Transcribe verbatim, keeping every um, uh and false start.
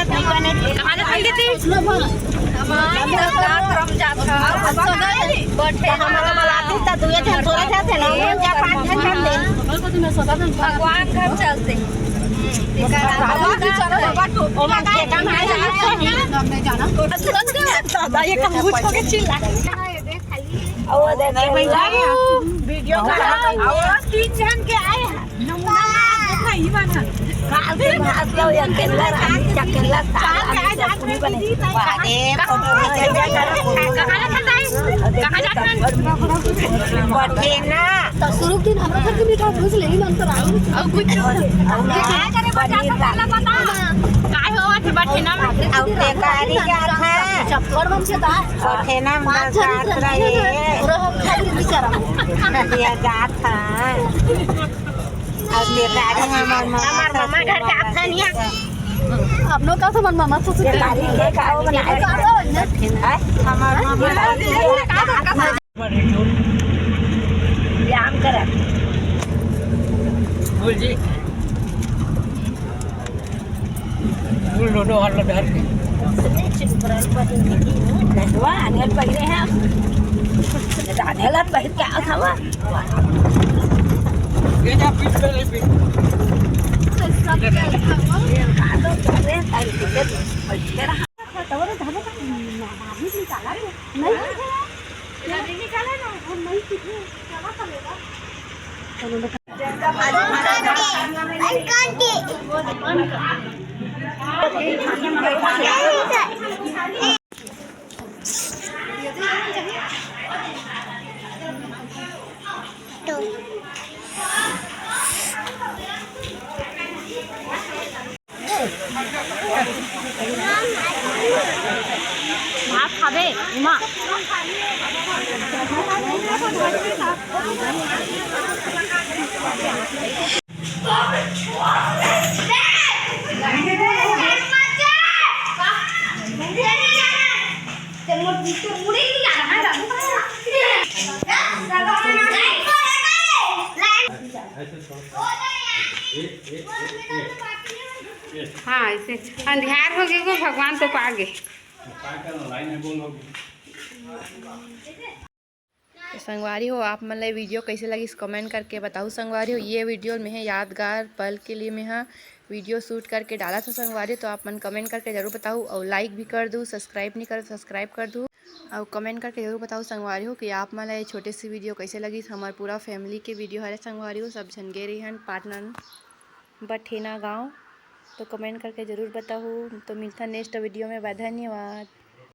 कहाँ जाथन दीदी? हम जाथन। बठेना। हमला बलातिस त दुए झन थोरे जाथन ना, हम चार पाँच झन जाथन। भगवान घर चलते। ओमा खेता में जाना। दादा, ये कहूँ हो के चिल्ला। वीडियो करा। तीन झन के आए हैं। काल के भात लो, अकेला रानी, अकेला साग, आलू, चटनी बने। अरे, फोटो खींच के करो। कहाँ जाथन? कहाँ जाथन? बठेना। तो शुरू दिन हमरा घर के मीठा भूज ले ही मन तो राई। और कुछ। और ना, कहाँ करे बठेना? पनीर बता। काय होवत हे बठेना में? और बेकारी जात है। चप्पल बन के दा। बठेना में पाँच सात रहे। पूरा हम खा के बेचारा। ये जात है। अब बेकारी हमार मम्मा हमार मम्मा घर के आथन या। आप लोग का तो मन मम्मा ससुर के बेकारी के का बनाए? हैं? हमार मम्मा व्यायाम करा। बोल जी। फूल लोडो वाला डर के। नटवा, अनियल पहिरे हैं। अनियल पहिर के आवत हवा। ये जा पीठ पे ले पीठ। ये काटो, तोरे, ताई, पीछे, पीछे रहा। तोरे धरे का, नहीं निकाला रे। नहीं निकाला। नहीं निकाला ना, हम नहीं सीखे। क्या कर लेगा? भात खाबे उमा। हाँ, ऐसे अंधियार हो गे, वो भगवान तो पा गे। तो संगवारी हो, आप मन ला ये वीडियो कैसे लगिस, कमेंट करके बताओ संगवारी हो। ये वीडियो में है यादगार पल के लिए मैं हा वीडियो शूट करके डाला था संगवारी हो, तो आप मन कमेंट करके जरूर बताओ और लाइक भी कर दू। सब्सक्राइब नहीं करो, सब्सक्राइब कर दू और कमेंट करके जरूर बताओ संगवारी हो कि आप मन ला ये छोटे सी वीडियो कैसे लगिस। हमार पूरा फैमिली के वीडियो हरे संगवारी हो, सब झन गे रही हन पाटन बठेना गाँव, तो कमेंट करके जरूर बताओ। तो मिलता नेक्स्ट वीडियो में, बा धन्यवाद।